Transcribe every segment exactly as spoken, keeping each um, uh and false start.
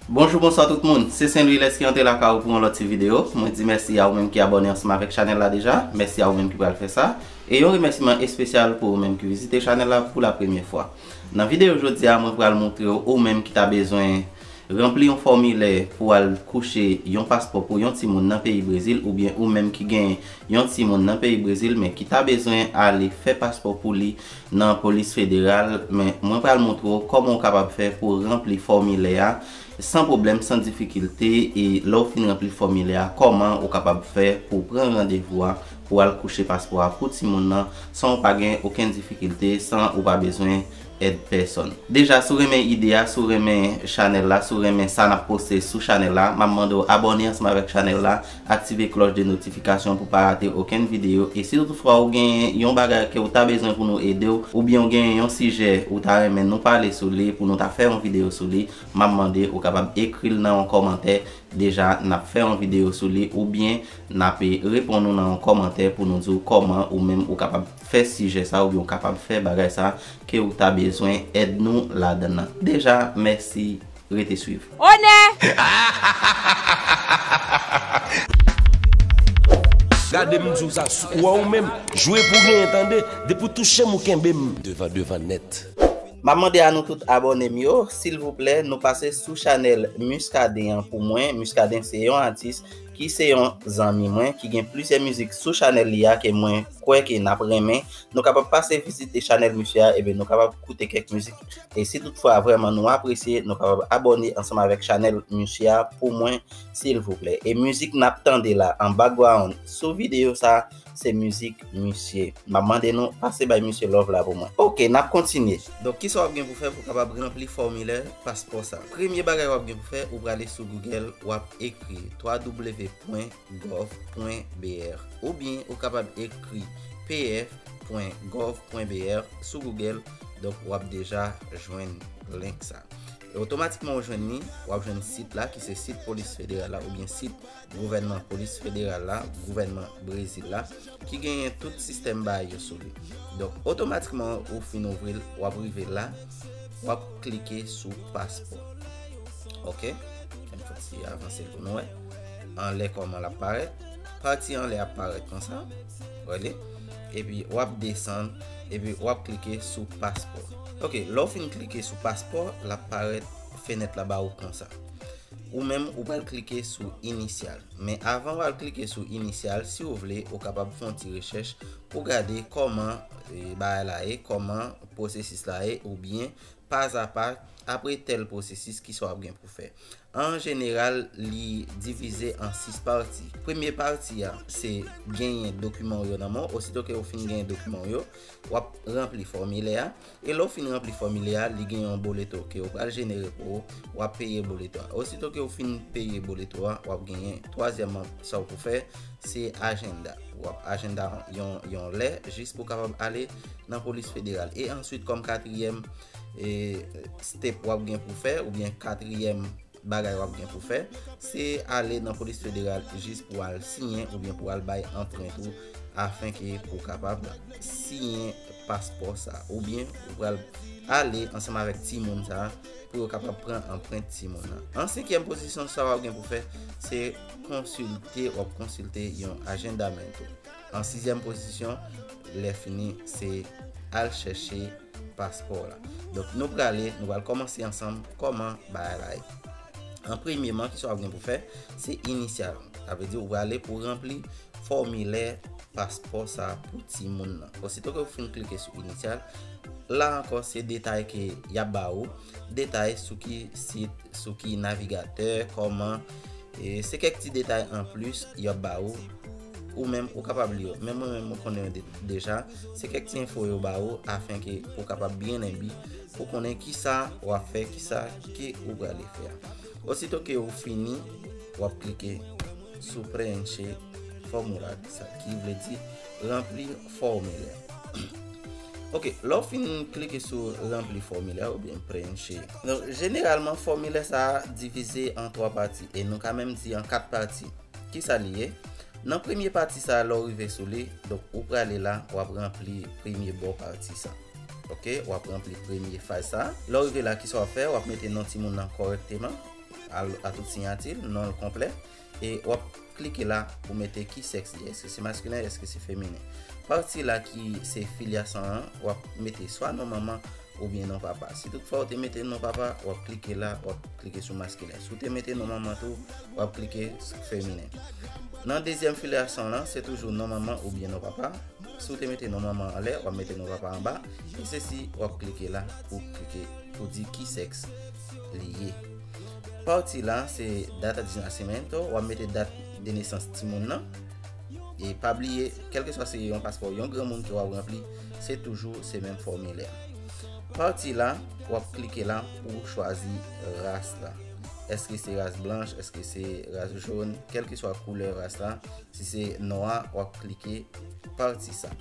Bonjou, bonswa tout moun. Se Saint Louis Lès ki antre lakay ou pou yon lòt ti videyo. Mwen di mèsi a ou menm ki abòne ansanm avèk chanèl la deja. Mèsi a ou menm ki pral fè sa. E yon remèsiman espesyal pou ou menm ki vizite chanèl la pou la premyè fwa. Nan videyo jodi a, mwen pral montre w ou menm ki ta bezwen ranpli yon fòmilè pou al kouche yon paspò pou yon timoun nan peyi Brezil, oubyen ou menm ki gen yon timoun nan peyi Brezil, men ki ta bezwen ale fè paspò pou li nan polis federal, men mwen pral montre w kòman w kapab fè pou w ranpli fòmilè a san pwoblèm, san difikilte, e lè w fin ranpli fòmilè a, kòman w kapab fè pou w pran randevou a pou w al kouche paspò a pou timoun nan san w pa gen okenn difikilte, san ou pa bezwen èd pèsòn. Deja, si w renmen ide a, si w renmen chanèl la, si w renmen sa n ap poste sou chanèl la, m ap mande w abòne ansanm avèk chanèl la, aktive klòch de notifikasyon pou pa rate okenn videyo. E si toutfwa ou gen yon bagay ke w ta bezwen pou nou ede w, oubyen w gen yon sijè ou ta renmen nou pale sou li, pou nou ta fè yon videyo sou li, m ap mande ou kapab ekri l nan yon kòmantè. Deja, n ap fè yon videyo sou li, oubyen n ap reponn ou nan yon kòmantè pou nou di w kòman ou menm ou kapab fè sijè sa, oubyen ou kapab fè bagay sa ke ou ta bezwen èd nou ladan l. Deja, mèsi. Rete swiv. Onè! Gade m di w sa, ou wè ou menm, jwe pou genyen tande, depi w touche m ou kenbe m devan devan nèt. M ap mande a nou tout abòne m yo, silvouplè, nou pase sou chanèl Muscadin an pou mwen. Muscadin se yon atis ki se yon zanmi mwen, ki gen plizyè mizik sou chanèl li a ke mwen kwè ke n ap renmen. Nou kapab pase vizite chanèl misye a, ebyen nou kapab koute kèk mizik. E si toutfwa vrèman nou apresye, nou kapab abòne ansanm avèk chanèl misye a pou mwen, silvouplè. E mizik n ap tande la an background sou videyo sa, se mizik misye. M ap mande nou pase bay misye love la pou mwen. Oke, n ap kontinye. Donk, kisa w ap gen pou fè pou w kapab ranpli fòmilè paspò sa? Premye bagay w ap gen pou fè, ou prale sou Google, w ap ekri w w w pwen gov pwen b r, oubyen ou kapab ekri p f pwen gov pwen b r sou Google, donk w ap deja jwenn link sa. E otomatikman ou jwenn li, w ap jwenn sit la, ki se sit polis federal la, oubyen sit gouvènman polis federal la, gouvènman Brezil la, ki genyen tout sistèm bagay yo sou li. Donk, otomatikman ou fin ouvri l, w ap rive la, w ap klike sou paspò. Oke? Ann fè ti avanse l pou nou wè. Anlè kòman l ap parèt. Pati anlè ap parèt konsa. Wè li? Epi w ap desann, epi w ap klike sou paspò. Oke, lè w fin klike sou paspò, l ap parèt fenèt la ba ou konsa. Ou menm, ou pral klike sou inisyal. Men avan w al klike sou inisyal, si w vle, ou kapab fè yon ti rechèch pou gade kòman, e, bagay la ye, kòman pwosesis la ye, oubyen pa a pa, apre tèl pwosesis, kisa w ap gen pou fè. An jeneral, li divize an sis pati. Premye pati a, se genyen dokiman w yo nan men w. Osito ke w fin genyen dokiman w yo, w ap ranpli fòmilè a. E lè w fin ranpli fòmilè a, li gen yon boleto ke yo pral jenere pou ou, w ap peye boleto a. Osito ke w fin peye boleto a, w ap genyen twazyèmman sa w pou fè, se ajanda. W ap ajanda yon, yon lè, jis pou w kapab ale nan polis federal. E answit, kòm katriyèm, e, step w ap gen pou fè, oubyen katriyèm bagay w ap gen pou fè, se ale nan polis federal jis pou al siyen oubyen pou al bay anprent ou, afenke pou w kapab siyen paspò sa, oubyen ou pral ale ansanm avèk timoun sa pou yo kapab pran anprent timoun nan. An senkyèm pozisyon, sa w ap gen pou fè, se konsilte, w ap konsilte yon ajanda mental. An sizyèm pozisyon, lè fini, se al chèche paspò w la. Donk, nou prale, nou pral kòmanse ansanm kòman bagay la ye. An premyeman, kisa w ap gen pou fè, se inisyal. Sa vle di, ou prale pou ranpli fòmilè paspò sa pou timoun nan. Osito ke w fin klike sou inisyal, la ankò, se detay ke y ap ba ou, detay sou ki sit, sou ki navigatè, kòman, e se kèk ti detay anplis y ap ba ou. Ou menm, ou kapab li yo. Men mwen menm, mwen konnen yo de-, deja. Se kèk ti enfo yo ba ou, afenke pou w kapab byen enbi, pou konnen kisa w ap fè, kisa ke ou prale fè a. Osito ke ou fini, w ap klike sou preenche formular, sa ki vle di ranpli fòmilè. Oke, lè w fin klike sou ranpli fòmilè oubyen preenche. Donk, jeneralman, fòmilè sa a divize an twa pati, e nou ka menm di an kat pati. Kisa li ye? Nan premye pati sa a, lè w rive sou li, donk, ou prale la, w ap ranpli premye bò pati sa. Oke, w ap ranpli premye faz sa. Lè w rive la, kisa w ap fè? W ap mete non timoun nan kòrèkteman. a, a tout siyati l, non l konplè. E w ap klike la pou mete ki sèks li ye, èske se maskilen, èske se feminen. Pati la ki se filyasyon an, w ap mete swa non manman oubyen non papa. Si toutfwa ou te mete non papa, w ap klike la, w ap klike sou maskilen. Si w te mete non manman tou, w ap klike sou feminen. Nan dezyèm filyasyon lan, se toujou non manman oubyen non papa. Si w te mete non manman anlè, w ap mete non papa anba. E se si w ap klike la pou klike pou di ki sèks li ye. Pati la se data de nacimiento, w ap mete dat de nesans timoun nan. E pa bliye, kèlkeswa se yon paspò yon granmoun ke w ap ranpli, se toujou se menm fòmilè a. Pati la, w ap klike la pou w chwazi ras la. Èske se ras blanch, èske se ras jòn, kèlkeswa koulè ras la, si se nwa, w ap klike pati sa.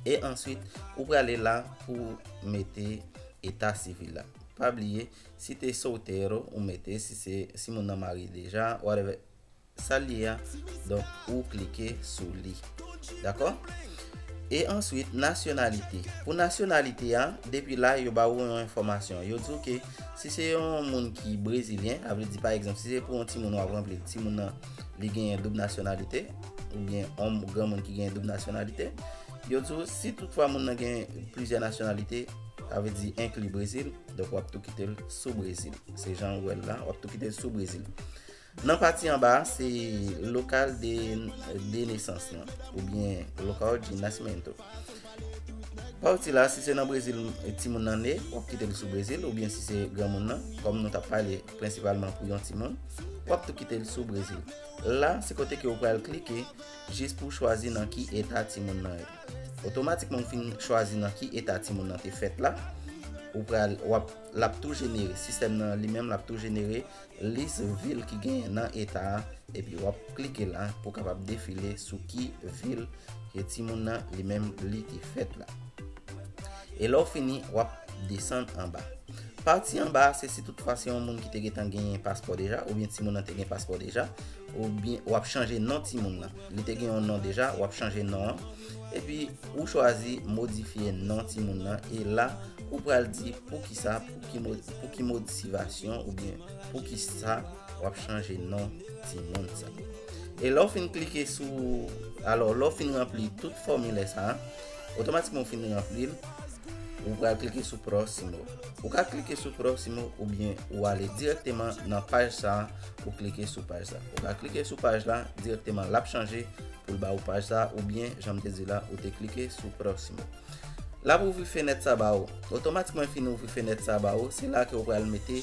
E answit, ou prale la pou mete eta sivil la. Pa bliye, si te soltero, ou mete, si se, si moun nan marye deja, whatever, sa l ye a, donk ou klike sou li. Dakò? E answit, nasyonalite. Pou nasyonalite a, depi la, yo ba ou yon enfòmasyon. Yo di w ke si se yon moun ki brezilyen, sa vle di, pa egzanp, si se pou yon timoun w ap ranpli, timoun nan, li genyen doub nasyonalite, oubyen yon granmoun ki genyen doub nasyonalite, yo di w, si toutfwa moun nan gen plizyè nasyonalite, sa vle di enkli Brezil, donk w ap tou kite l sou Brezil. Se jan ou wè l la, w ap tou kite l sou Brezil. Nan pati anba a, se local de, de naissance lan, oubyen local de nascimento. Pati la, si se nan Brezil timoun nan ne, w ap kite l sou Brezil, oubyen si se granmoun nan, kòm nou t ap pale prensipalman pou yon timoun, w ap tou kite l sou Brezil. La, se kote ke w pral klike jis pou w chwazi nan ki eta timoun nan ye. Otomatikman, w fin chwazi nan ki eta timoun nan te fèt la, ou pral, w ap, l ap tou jenere, sistèm nan li menm, l ap tou jenere lis vil ki genyen nan eta a, epi w ap klike la pou w kapab defile sou ki vil ke timoun nan li menm li te fèt la. E lè w fini, w ap desann anba. Pati anba a, se si toutfwa se yon moun ki te gentan genyen paspò deja, oubyen timoun nan te gen paspò deja, oubyen w ap chanje non timoun nan. Li te gen yon non deja, w ap chanje non an. Epi, ou chwazi modifye non timoun nan. E la, ou pral di poukisa, pou ki mo-, pou ki motivasyon, oubyen poukisa w ap chanje non timoun sa. E lè w fin klike sou, alò, lè w fin ranpli tout fòmilè sa a, otomatikman w fin ranpli l, ou pral klike sou Próximo. Ou ka klike sou Próximo oubyen ou ale dirèkteman nan paj sa a, ou klike sou paj sa. Ou ka klike sou paj la, dirèkteman l ap chanje pou l ba ou paj sa a, oubyen, jan m te di la, ou te klike sou Próximo. L ap ouvri fenèt sa ba ou. Otomatikman fin ouvri fenèt sa ba ou, se la ke ou pral mete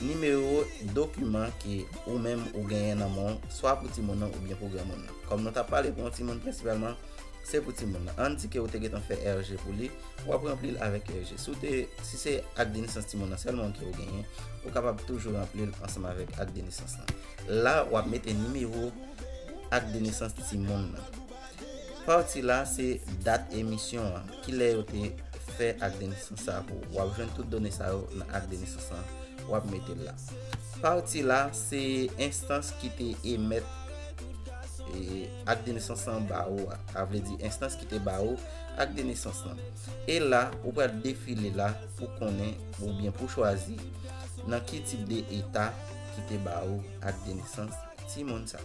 nimewo dokiman ke ou menm ou genyen nan men w, swa pou timoun nan oubyen pou granmoun nan. Kòm nou t ap pale pou yon timoun prensipalman, se pou timoun nan. Ann di ke ou te gentan fè R G pou li, w ap ranpli l avèk R G. Si w te, si se ak de nesans timoun nan sèlman ke ou genyen, ou kapab toujou ranpli l ansanm avèk ak de nesans lan. La, w ap mete nimewo ak de nesans timoun nan. Pati la se dat emisyon an, kilè yo te fè ak de nesans sa pou ou. W ap jwenn tout done sa yo nan ak de nesans lan, w ap mete l la. Pati la se enstans ki te emèt, e, ak de nesans lan ba ou a. Sa vle di enstans ki te ba ou ak de nesans lan. E la, ou pral defile la pou konnen oubyen pou chwazi nan ki tip de eta ki te ba ou ak de nesans timoun sa.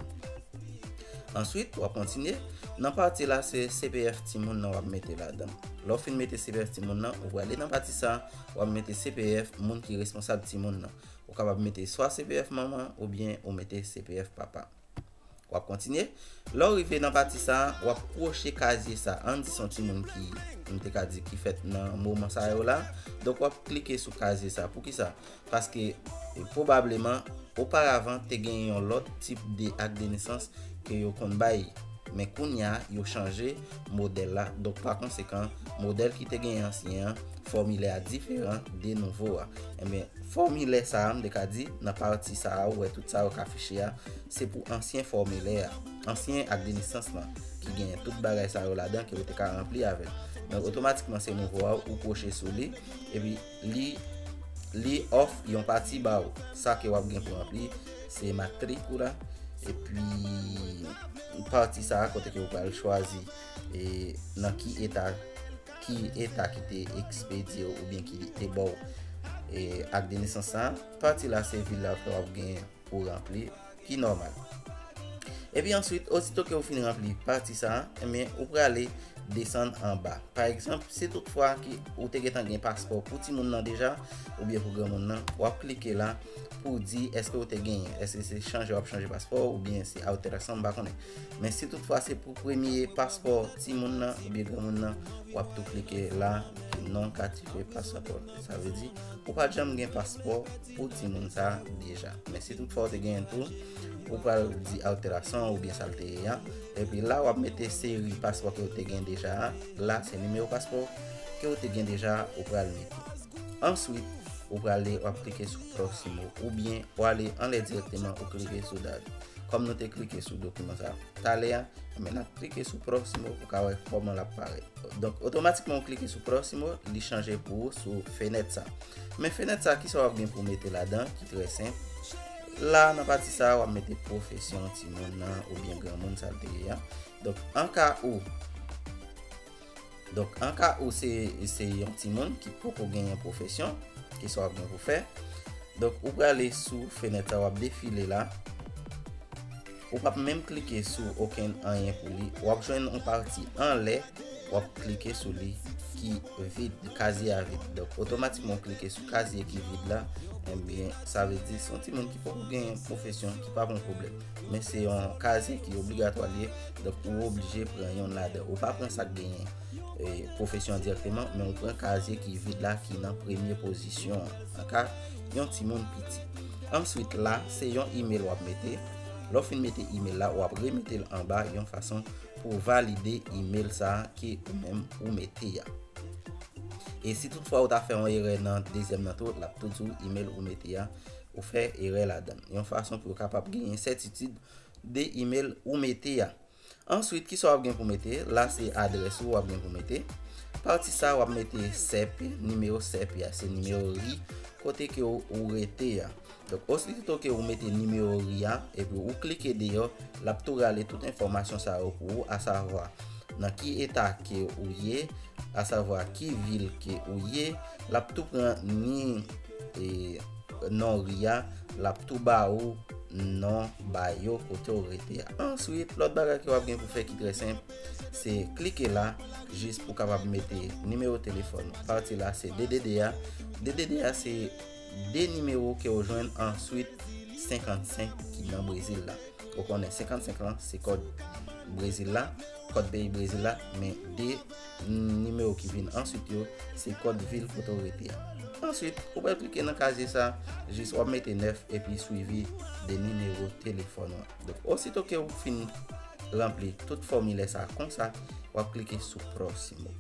Answit, w ap kontinye. Nan pati la, se C P F timoun nan w ap mete ladan. Lè w fin mete C P F timoun nan, ou prale nan pati sa, w ap mete C P F moun ki responsab timoun nan. Ou kapab mete swa C P F manman oubyen ou mete C P F papa. W ap kontinye. Lè w rive nan pati sa, w ap kwoche kazye sa. Ann di se yon timoun ki, m te ka di, ki fèt nan moman sa yo la. Donk, w ap klike sou kazye sa. Poukisa? Paske, e, pwobableman, oparavan, te gen yon lòt tip de ak de nesans ke yo konn bay. Men kounye a, yo chanje modèl la. Donk, pa konsekan, modèl ki te gen ansyen an, fòmilè a diferan de nouvo a. Enben, fòmilè sa a, m te ka di, nan pati sa a, ou wè tout sa yo k afiche a, se pou ansyen fòmilè a, ansyen ak de nesans lan, ki genyen tout bagay sa yo ladan ke ou te ka ranpli avè l. Donk, otomatikman, se nouvo a, ou kwoche sou li, epi li, li ofri yon pati ba ou. Sa ke w ap gen pou ranpli, se matrícula, epi pati sa a kote ke ou pral chwazi, e, nan ki eta, ki eta ki te ekspedye w oubyen ki te ba w, e, ak de nesans sa, pati la se vil la ke w ap gen pou ranpli, ki nòmal. Epi answit, osito ke ou fin ranpli pati sa, enben, ou prale desann anba. Pa egzanp, si toutfwa ki ou te gentan gen paspò pou timoun nan deja, oubyen pou granmoun nan, w ap klike la pou di èske ou te genyen, èske se chanje w ap chanje paspò, oubyen se alterasan, m pa konnen. Men si toutfwa se pou premye paspò timoun nan oubyen granmoun nan, w ap tou klike la ki non ka tipe paspò. Sa vle di, ou pa t janm gen paspò pou timoun sa deja. Men si toutfwa ou te genyen tou, ou pral di alterasan oubyen sa l te ye a. Epi la, w ap mete seri paspò ke ou te gen deja a. La, se nimewo paspò ke ou te gen deja a, ou pral mete. Answit, ou prale, w ap klike sou Proximo, oubyen ou ale anlè dirèkteman, ou klike sou Done. Kòm nou te klike sou dokiman sa talè a, men n ap klike sou Proximo pou ka wè kòman l ap parèt. Donk, otomatikman ou klike sou Proximo, li chanje pou ou sou fenèt sa. Men fenèt sa, kisa w ap gen pou mete ladan, ki trè senp. La, nan pati sa, w ap mete pwofesyon timoun nan oubyen granmoun sa l te ye a. Donk, an ka ou, donk, an ka ou se, se yon timoun ki poko genyen pwofesyon, kisa w ap gen pou fè? Donk, ou prale sou fenèt sa, w ap defile la. Ou p ap menm klike sou okenn anyen pou li. W ap jwenn yon pati anlè, w ap klike sou li ki vid, kazye a vid. Donk, otomatikman, w klike sou kazye ki vid la, ebyen, sa vle di se yon timoun ki poko genyen pwofesyon, ki p ap yon pwoblèm. Men se yon kazye ki obligatwa li ye, donk, ou oblije pran yonn ladan. Ou pa pran sa k genyen, e, pwofesyon an dirèkteman, men ou pran kazye ki vid la, ki nan premye pozisyon an. An ka yon timoun piti. Answit, la, se yon imèl w ap mete. Lè w fin mete imèl la, w ap remete l anba yon fason pou valide imèl sa a ke ou menm ou mete a. E si toutfwa ou ta fè yon erè nan dezyèm nan tou, l ap tou di w imèl ou mete a, ou fè erè ladan l. Yon fason pou yo kapab genyen sètitid de imèl ou mete a. Answit, kisa w ap gen pou mete? La, se adrès ou w ap gen pou mete. Pati sa, w ap mete sèp, nimewo sèp a, se nimewo ri, kote ke ou, ou rete a. Donk, osito ke ou mete nimewo ri a, epi ou klike deyò, l ap tou rale tout enfòmasyon sa yo pou ou, asavwa nan ki eta ke ou ye, asavwa ki vil ke ou ye, l ap tou pran ni, e, non ri a, l ap tou ba ou non ba yo kote w rete a. Answit, lòt bagay ke w ap gen pou fè ki trè senp, se klike la, jis pou kapab mete nimewo telefòn ou. Pati la, se D D D a. D D D a, se de nimewo ke w jwenn answit senkannsenk ki nan Brezil la. Ou konnen senkannsenk lan, se kòd Brezil la, kòd peyi Brezil la, men de nimewo ki vin answit yo, se kòd vil kote w rete a. Answit, ou pral klike nan kazye sa, jis w ap mete nèf epi swivi de nimewo telefòn ou an. Donk, osito ke w fin ranpli tout fòmilè sa konsa, w ap klike sou Proximo.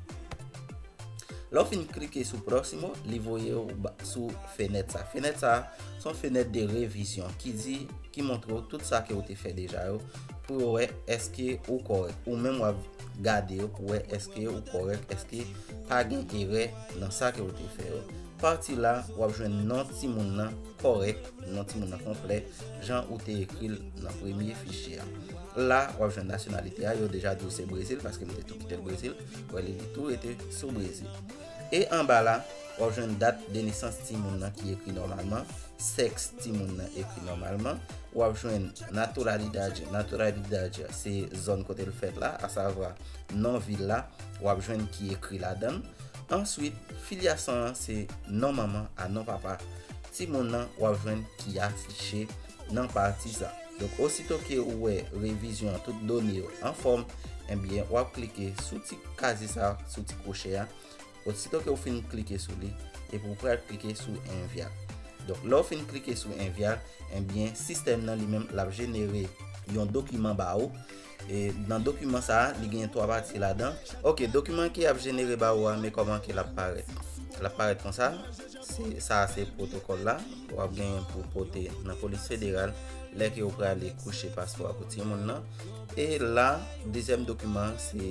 Lè w fin klike sou Proximo, li voye w ba-, sou fenèt sa. Fenèt sa, se yon fenèt de revizyon ki di, ki montre w tout sa ke w te fè deja yo, pou yo wè èske ou kòrèk. Ou menm w ap gade yo pou wè èske ou kòrèk, èske pa gen erè nan sa ke w te fè yo. Pati la, w ap jwenn non timoun nan kòrèk, non timoun nan konplè, jan ou te ekri l nan premye fichye a. La, w ap jwenn nasyonalite a, yo deja di w se Brezil, paske m te tou kite l Brezil, wè li, li tou rete sou Brezil. E anba la, w ap jwenn dat de nesans timoun nan ki ekri nòmalman, sèks timoun nan ekri nòmalman, w ap jwenn naturalidade, naturalidade se zòn kote l fèt la, asavwa non vil la, w ap jwenn ki ekri ladan l. Answit, filyasyon an se non manman a non papa timoun nan, w ap jwenn ki afiche nan pati sa. Donk, osito ke ou wè revizyon an, tout done yo anfòm, ebyen, w ap klike sou ti kazye sa, sou ti kwochè a. Osito ke ou fin klike sou li, epi ou pral klike sou envya. Donk, lè w fin klike sou envya, ebyen, sistèm nan li menm, l ap jenere yon dokiman ba ou. E nan dokiman sa a, li gen twa pati ladan. Oke, dokiman ke y ap jenere ba ou a, men kòman ke l ap parèt. L ap parèt konsa. Se, sa a se pwotokòl la. W ap genyen pou pote nan polis federal lè ke ou prale kouche paspò a pou timoun nan. E la, dezyèm dokiman, se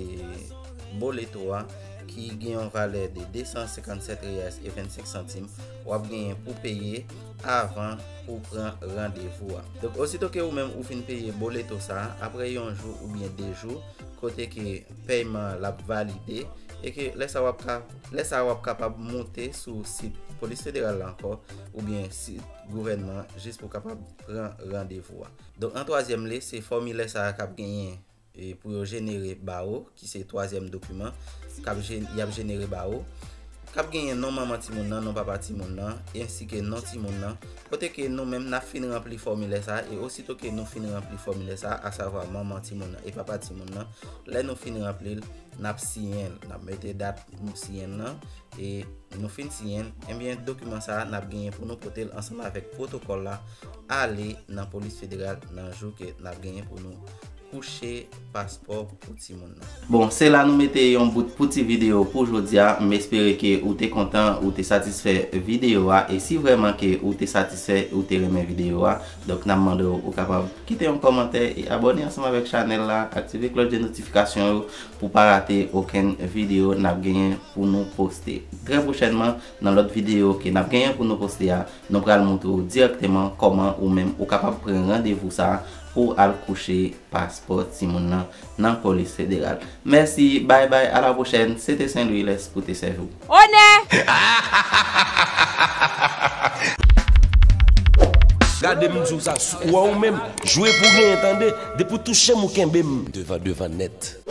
boleto a, ki gen yon valè de de san senkannsèt reais e vennsenk santim. W ap genyen pou peye avan ou pran randevou a. Donk, osito ke ou menm ou fin peye boleto sa a, apre yon jou oubyen de jou, kote ke pèyman an l ap valide, e ke lè sa w ap ka, lè sa w ap kapab moute sou sit polis federal la ankò, oubyen sit gouvènman, jis pou w kapab pran randevou a. Donk, an twazyèm liy, se fòmilè sa a k ap genyen e pou yo jenere ba ou, ki se twazyèm dokiman k ap je-, y ap jenere ba ou, k ap genyen non manman timoun nan, non papa timoun nan, ensi ke non timoun nan, kote ke nou menm n ap fin ranpli fòmilè sa a, e osito ke nou fin ranpli fòmilè sa a, asavwa manman timoun nan e papa timoun nan, lè nou fin ranpli l, n ap siyen l, n ap mete dat nou siyen l nan, e nou fin siyen l, ebyen, dokiman sa a, n ap genyen pou nou pote l ansanm avèk pwotokòl la, ale nan polis federal nan jou ke n ap genyen pou nou kouche paspò pou timoun nan. Bon, se la nou mete yon bout pou ti videyo pou jodi a. M espere ke ou te kontan, ou te satisfè videyo a. E si vrèman ke ou te satisfè, ou te renmen videyo a, donk n ap mande w, ou kapab kite yon kòmantè e abòne ansanm avèk chanèl la, aktive klòch de notifikasyon yo pou pa rate okenn videyo n ap genyen pou nou poste. Trè pwochènman, nan lòt videyo ke n ap genyen pou nou poste a, nou pral montre w dirèkteman kòman ou menm ou kapab pran randevou sa a pou w al kouche paspò timoun nan nan polis federal. Mèsi, bay bay, a la pwochèn. Se te Saint Louis Lès pou te sèvi w. Onè! Gade m di w sa, ou wè ou menm, jwe pou genyen tande, depi w touche m ou kenbe m. Devan, devan nèt.